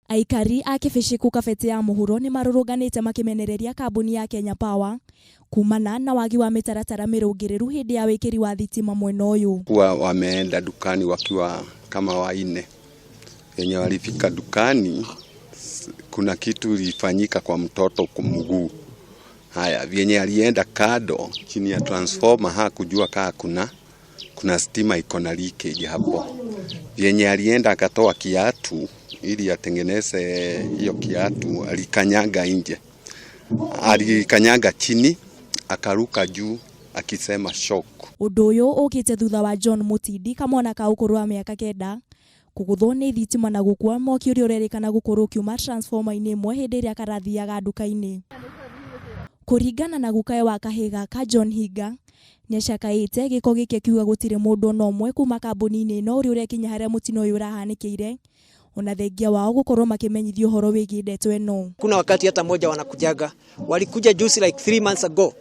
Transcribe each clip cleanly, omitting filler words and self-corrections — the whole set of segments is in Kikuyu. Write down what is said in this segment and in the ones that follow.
Aikari a Kĩbĩcĩkũ Kabete ya mũhuro nĩmarũrũnganĩte makĩmenereria kambuni ya Kenya Power kumana na wagi wa mĩtaratara mĩrũngĩrĩru hĩndĩ ya wĩkĩri wa thitima mwena ũyũ. Kuwa wameenda dukani wakiwa kama waine, wenye walifika dukani kuna kitu ilifanyika kwa mtoto mguu. Haya, vyenye alienda kado chini ya transformer hakujua kaa kuna stima iko na leakage hapo. Vyenye alienda akatoa kiatu ili atengeneze hiyo kiatu, alikanyaga nje, alikanyaga chini, akaruka juu akisema shock. Ũndũ ũyũ ũkĩte thutha wa John Mutindi, kamwana ka ũkũrũ wa mĩaka 9, kũgũthwo nĩ thitima na gũkua mwaki ũrĩa ũrerĩkana gũkorwo ũkiuma transformer-inĩ ĩmwe hĩndĩ ĩrĩa karathiaga nduka-inĩ. Kũringana na gukae wa kahĩĩ gaka, John Hinga, nĩacakaĩte gĩko gĩkĩ, akiuga gũtirĩ mũndũ ona ũmwe kuma kambuni-inĩ ĩno ũrĩa ũrekinya harĩa mũtino ũyũ ũrahanĩkĩire, ona thengia wao gũkorwo makĩmenyithio ũhoro wĩgiĩ ndeto ĩno. Kuna wakati hata moja wanakujaga, walikuja juzi like 3 months ago,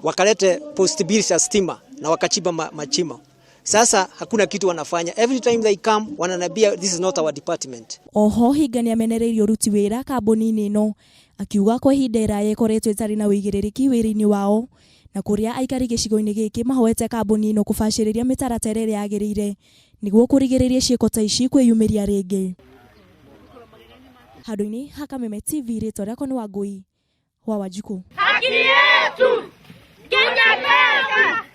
wakalete post mbili za stima na wakachimba mashimo. Sasa hakuna kitu wanafanya. Every time they come, wananiambia, "This is not our department." Oho Hinga nĩamenereirie ũruti wĩra kambuni-inĩ ĩno, akiuga kwa ihinda iraya ĩkoretwo ĩtarĩ na ũigĩrĩrĩki wĩra-inĩ wao, na kũrĩa aikari gĩcigo-inĩ gĩkĩ mahoete kambuni ĩno kũbacĩrĩria mĩtaratara ĩrĩa yagĩrĩire nĩguo kũrigĩrĩria ciĩko ta ici kwĩyumĩria rĩngĩ. Handũ-inĩ ha Kameme TV, rĩtwa rĩakwa nĩ Wangũi wa Wanjikũ. Haki yetu!